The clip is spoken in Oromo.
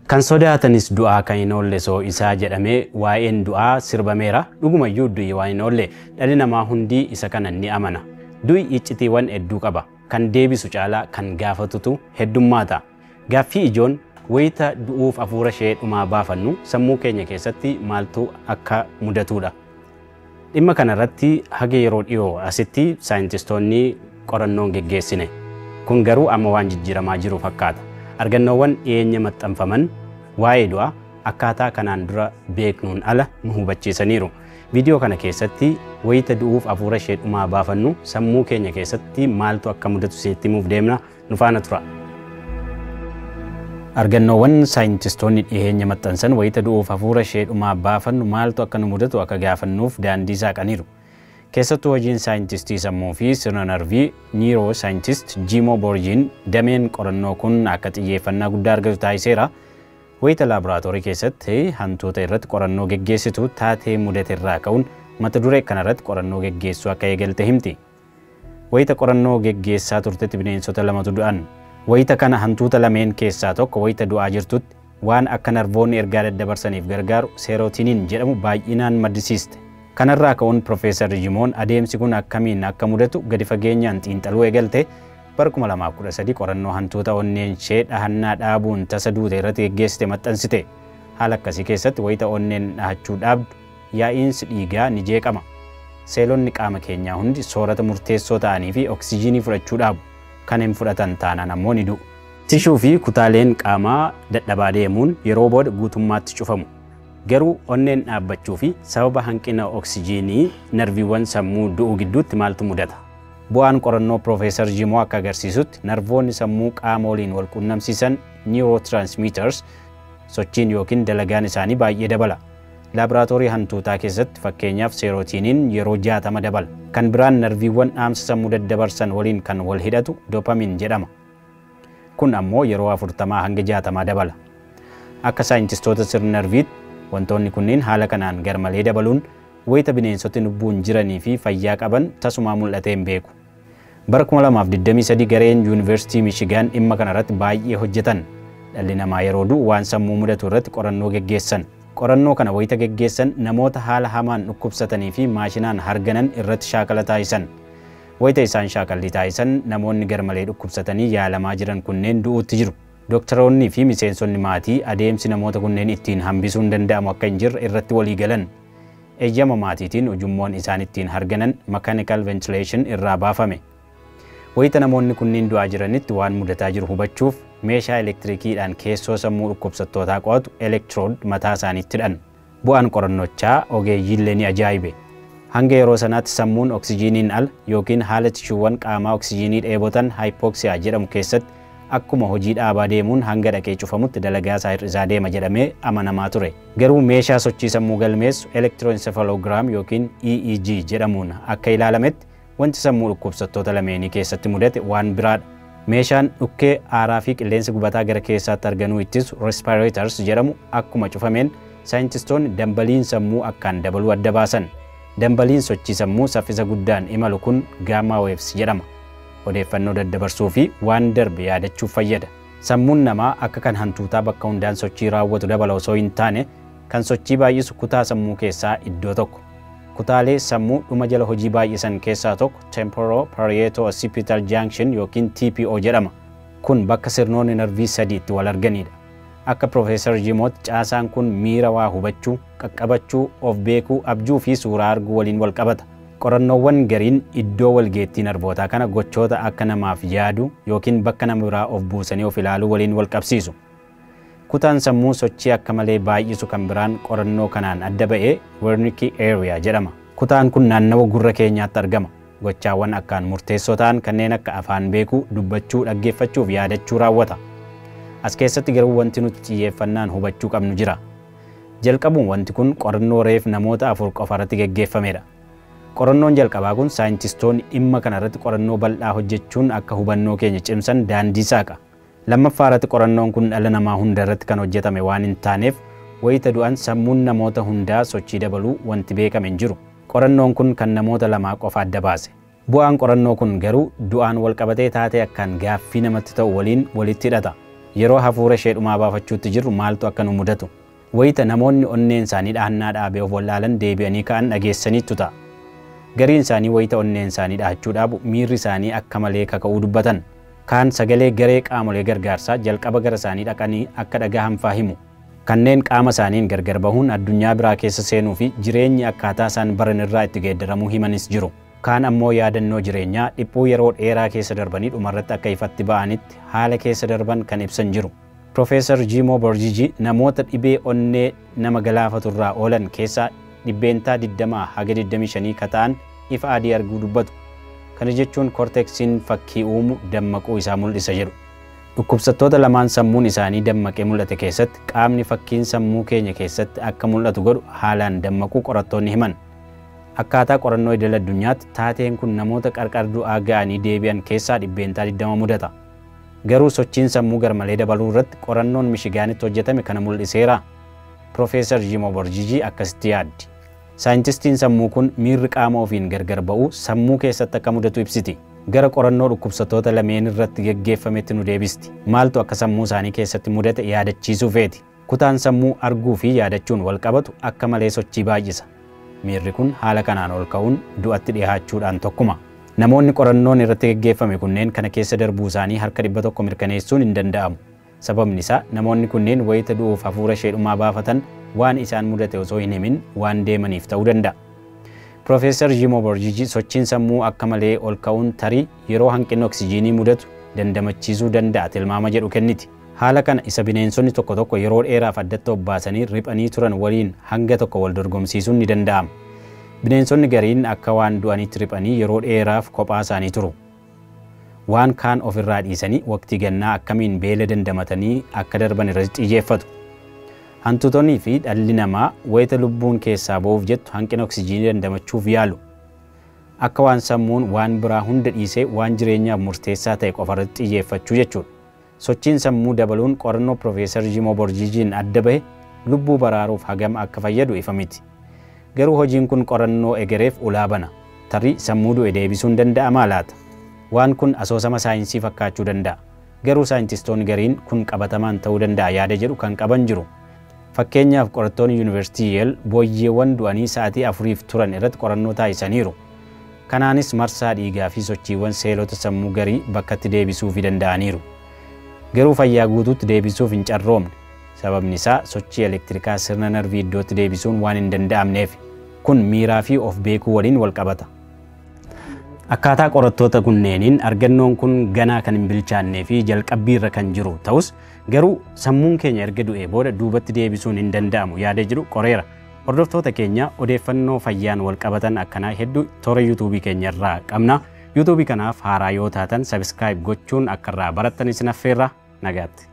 Kan sodaatanis du'aa kan hin oolle soo isaa jedhamee waa'een du'aa sirbameera. Dhugumayyuu du'i waan hin oolle dhalli namaa hundi isa kana ni amana. Du'i iccitiiwwan hedduu qaba. Kan deebisu caalaa kan gaafatutu heddummaata. Gaaffii ijoon wayita du'uuf hafuura ishee dhumaa baafannu sammuu keenya keessatti maaltu akka mudatudha. Dhimma kanarratti haga yeroo dhiyoo asitti saayintistoonni qorannoon geggeessine. Kun garuu amma waan jijjiiramaa jiru fakkaata. Argannoowwan dhiyeenya maxxanfaman waa'ee du'aa akkaataa kanaan dura beeknuun ala nu hubachiisaniiru. Viidiyoo kana keessatti wayita du'uuf hafuura ishee dhumaa baafannu sammuu keenya keessatti maaltu akka mudatu isinitti himuuf deemna, nu faana tura. Argannoowwan saayintistoonni dhiyeenya maxxansan wayita du'uuf hafuura ishee dhumaa baafannu maaltu akka nu mudatu akka gaafannuuf daandii saaqaniiru. Keessattuu hojiin saayintistii sammuu fi sirna narvii neuroscientist Jimo Borjin dameen qorannoo kun akka xiyyeeffannaa guddaa argatu taasiseera. Wayita laaboraatoorii keessatti hantuuta irratti qorannoo geggeessitu taatee mudate irraa ka'uun mata duree kanarratti qorannoo geggeessuu akka eegalte himti. Wayita qorannoo geggeessaa turtetti bineensota lamatu du'an. Wayita kana hantuuta lameen keessaa tokko wayita du'aa jirtutti waan akka narvoonni ergaa daddabarsaniif gargaaru seerootiniin jedhamu baay'inaan maddisiiste. Kanarraa ka'uun Profeesar Jimoon adeemsi kun akkamiin akka mudatu gadi fageenyaan xiinxaluu eegalte. Bara 2013 qorannoo hantuuta onneen ishee dhahannaa dhaabuun tasa duute irratti geggeessite maxxansite. Haala akkasii keessatti wayita onneen dhahachuu dhaabdu yaa'iinsi dhiigaa ni jeeqama. Seelonni qaama keenyaa hundi soorata murteessoo ta'anii fi oksijiinii fudhachuu dhaabu. Kan hin fudhatan taanaan ammoo ni du'u. Tishuu fi kutaaleen qaamaa dadhabaa deemuun yeroo booda guutummaatti cufamu. Garuu onneen dhaabbachuu fi sababa hanqina oksijiinii narviiwwan sammuu du'uu gidduutti maaltu mudata? Bu'aan qorannoo Profeesar Jimoo akka agarsiisutti narvoonni sammuu qaama waliin wal quunnamsiisan neurotransmitters sochiin yookiin dalagaan isaanii baay'ee dabala. Laaboraatoorii hantuutaa keessatti fakkeenyaaf seerootiniin yeroo 60 dabala. Kan biraan narviiwwan dhaamsa sammuu daddabarsan waliin kan wal hidhatu dopamiin jedhama. Kun ammoo yeroo 40 hanga 60 dabala. Akka saayintistoota sirna narviitti wantoonni kunneen haala kanaan garmalee dabaluun wayita bineensoti lubbuun jiranii fi fayyaa qaban tasumaa mul'atee hin beeku. Bara 2023 gareen Yuunivarsiitii Michigaan dhimma kanarratti baay'ee hojjetan. Dhalli namaa yeroo du'u waan sammuu mudatu irratti qorannoo geggeessan. Qorannoo kana wayita geggeessan namoota haala hamaan dhukkubsatanii fi maashinaan harganan irratti shaakala taasisan. Wayita isaan shaakallii taasisan namoonni garmalee dhukkubsatanii yaalamaa jiran kunneen du'uutti jiru. Doktoroonni fi miseensonni maatii adeemsi namoota kunneen ittiin hambisuun danda'amu akka hin jirre irratti walii galan. Eeyyama maatiitiin ujummoon isaan ittiin harganan mechanical ventilation irraa baafame. Wayita namoonni kunneen du'aa jiranitti waan mudataa jiru hubachuuf meeshaa elektirikiidhaan keessoo sammuu dhukkubsattootaa qo'atu elektirood mataa isaaniitti hidhan. Bu'aan qorannochaa ogeeyyiillee ni ajaa'ibe. Hanga yeroo sanaatti sammuun oksijiiniin ala yookiin haala tishuuwwan qaamaa oksijiinii dheebotan haayipoksiyaa jedhamu keessatti akkuma hojii dhaabaa deemuun hanga dhaqee cufamutti dalagaa isaa hir'isaa deema jedhamee amanamaa ture. Garuu meeshaa sochii sammuu galmeessu elektirooensefaloogiraam yookiin EEG jedhamuun akka ilaalametti wanti sammuu dhukkubsattoota lameenii keessatti mudate waan biraadha. Meeshaan dhukkee aaraa fi qilleensa gubataa gara keessaatti arganuu ittisu respirators jedhamu akkuma cufameen saayintistoonni dambaliin sammuu akkaan dabaluu adda baasan. Dambaliin sochii sammuu saffisa guddaan imalu kun gamma waves jedhama. Odeeffannoo daddabarsuu fi waan darbe yaadachuuf fayyada. Sammuun namaa akka kan hantuutaa bakka hundaan sochii raawwatu dabala osoo hin taane kan sochii baay'isu kutaa sammuu keessaa iddoo tokko. Kutaalee sammuu dhuma jala hojii baay'isan keessaa tokko Temporal Parieto Occipital Junction yookiin TPO jedhama. Kun bakka sirnoonni narvii sadii itti wal arganidha. Akka Profeesar Jimootti caasaan kun miira waa hubachuu, qaqqabachuu, of beekuu, abjuu fi suuraa arguu waliin wal qabata. Qorannoowwan gariin iddoo walgeettii narvootaa kana gochoota akka namaaf yaadu yookiin bakka nama biraa of buusanii of ilaaluu waliin wal qabsiisu. Kutaan sammuu sochii akka malee baay'isu kan biraan qorannoo kanaan adda ba'ee Wernicke Area jedhama. Kutaan kun naannawa gurra keenyaatti argama. Gochaawwan akkaan murteessoo ta'an kanneen akka afaan beekuu, dubbachuu, dhaggeeffachuu fi yaadachuu raawwata. As keessatti garuu wanti nuti xiyyeeffannaan hubachuu qabnu jira. Jalqabuun wanti kun qorannoo reef namoota 4 qofa irratti geggeeffamedha. Qorannoon jalqabaa kun saayintistoonni dhimma kanarratti qorannoo bal'aa hojjechuun akka hubannoo keenya cimsan daandii saaqa. Lammaffaa irratti qorannoon kun dhala namaa hunda irratti kan hojjetame waan hin taaneef wayita du'an sammuun namoota hundaa sochii dabaluu wanti beekame hin jiru. Qorannoon kun kan namoota lamaa qofa adda baase. Bu'aan qorannoo kun garuu du'aan wal qabatee taatee akkaan gaaffii namatti ta'u waliin walitti hidhata. Yeroo hafuura ishee dhumaa baafachuutti jirru maaltu akka nu mudatu? Wayita namoonni onneen isaanii dhahannaa dhaabee of wallaalan deebi'anii ka'an dhageessaniittu ta'a. Gariin isaanii wayita onneen isaanii dhahachuu dhaabu miirri isaanii akka malee kaka'uu dubbatan. Kaan sagalee garee qaamolee gargaarsaa jalqaba gara isaanii dhaqanii akka dhagahan faa himu. Kanneen qaama isaaniin gargar bahuun addunyaa biraa keessa seenuu fi jireenyi akkaataa isaan baran irraa itti geeddaramuu himanis jiru. Kaan ammoo yaadannoo jireenyaa dhiphuu yeroo dheeraa keessa darbanii dhumarratti akka ifatti ba'anitti haala keessa darban kan ibsan jiru. Profeesar Jiimoo Borjiji namoota dhibee onnee nama galaafatu irraa oolan keessaa 20% haga 25% ka ta'an ifa adii arguu dubbatu. Kana jechuun korteeksiin fakkii uumu dammaquu isaa mul'isa jedhu. Dhukkubsattoota lamaan sammuun isaanii dammaqee mul'ate keessatti qaamni fakkiin sammuu keenya keessatti akka mul'atu godhu haalaan dammaquu qorattoonni himan. Akkaataa qorannoo idil addunyaatti taateen kun namoota qarqara du'aa ga'anii deebi'an keessaa 20% mudata. Garuu sochiin sammuu garmalee dabaluu irratti qorannoon Mishigaanitti hojjetame kana mul'iseera. Profeesar Jimoo Borjijii akkasitti yaaddi. Saayintistiin sammuu kun miirri qaama ofiin gargar ba'uu sammuu keessatti akka mudatu ibsiti. Gara qorannoo dhukkubsattoota lameen irratti geggeeffametti nu deebisti. Maaltu akka sammuu isaanii keessatti mudate yaadachiisuu feeti. Kutaan sammuu arguu fi yaadachuun wal qabatu akka malee sochii baay'isa. Miirri kun haala kanaan ol ka'uun du'atti dhihaachuudhaan tokkuma. Namoonni qorannoon irratti geggeeffame kunneen kana keessa darbuu isaanii harka 100 mirkaneessuun hin danda'amu. Sababni isaa namoonni kunneen wayita du'uuf hafuura ishee dhumaa baafatan waan isaan mudate osoo hin himin waan deemaniif ta'uu danda'a. Profeesar Jimoo Borjiji sochiin sammuu akka malee ol ka'uun tarii yeroo hanqinni oksijiinii mudatu dandamachiisuu danda'a tilmaama jedhu kenniti. Haala kana isa bineensonni tokko tokko yeroo dheeraaf addatti obbaasanii riphanii turan waliin hanga tokko wal dorgomsiisuun ni danda'ama. Bineensonni gariin akka waan du'anitti riphanii yeroo dheeraaf kophaa isaanii turu. Waan kaan ofirraa dhiisanii waqtii gannaa akkamiin beela dandamatanii akka darban irratti xiyyeeffatu. Hantuutonnii fi dhalli namaa wayita lubbuun keessaa ba'uuf jettu hanqina oksijiinii dandamachuuf yaalu. Akka waan sammuun waan biraa hunda dhiisee waan jireenyaaf murteessaa ta'e qofarratti xiyyeeffachuu jechuudha. Sochiin sammuu dabaluun qorannoo Profeesar Jimoo Borjijiin adda bahe lubbuu baraaruuf hagam akka fayyadu ifa miti. Garuu hojiin kun qorannoo egereef ulaa bana. Tarii sammuu du'e deebisuun danda'amaa laata? Waan kun asoosama saayinsii fakkaachuu danda'a. Garuu saayintistoonni gariin kun qabatamaan ta'uu danda'a yaada jedhu kan qaban jiru. Fakkeenyaaf qorattoonni Yuunivarsiitii Yeel booyyeewwan du'anii sa'aatii 4 turan irratti qorannoo taasisaniiru. Kanaanis marsaa dhiigaa fi sochiiwwan seelota sammuu garii bakkatti deebisuufii danda'aniiru. Garuu fayyaa guutuutti deebisuuf hin carroomne. Sababni isaa sochii elektirikaa sirna narvii iddootti deebisuun waan hin danda'amneef. Kun miiraa fi of beekuu waliin wal qabata. Akkaataa qorattoota kunneeniin argannoon kun ganaa kan hin bilchaannee fi jalqabbii irra kan jiru ta'us garuu sammuun keenya erga du'ee booda duubatti deebisuun hin danda'amu yaada jedhu qoreera. Hordoftoota keenya odeeffannoo fayyaan wal qabatan akkanaa hedduu toora yuutuubii keenya irraa qabna. Yuutuubii kanaaf haaraa yoo taatan sabiskiraayib gochuun akka irraa barattan isin affeerra. Nagaatti.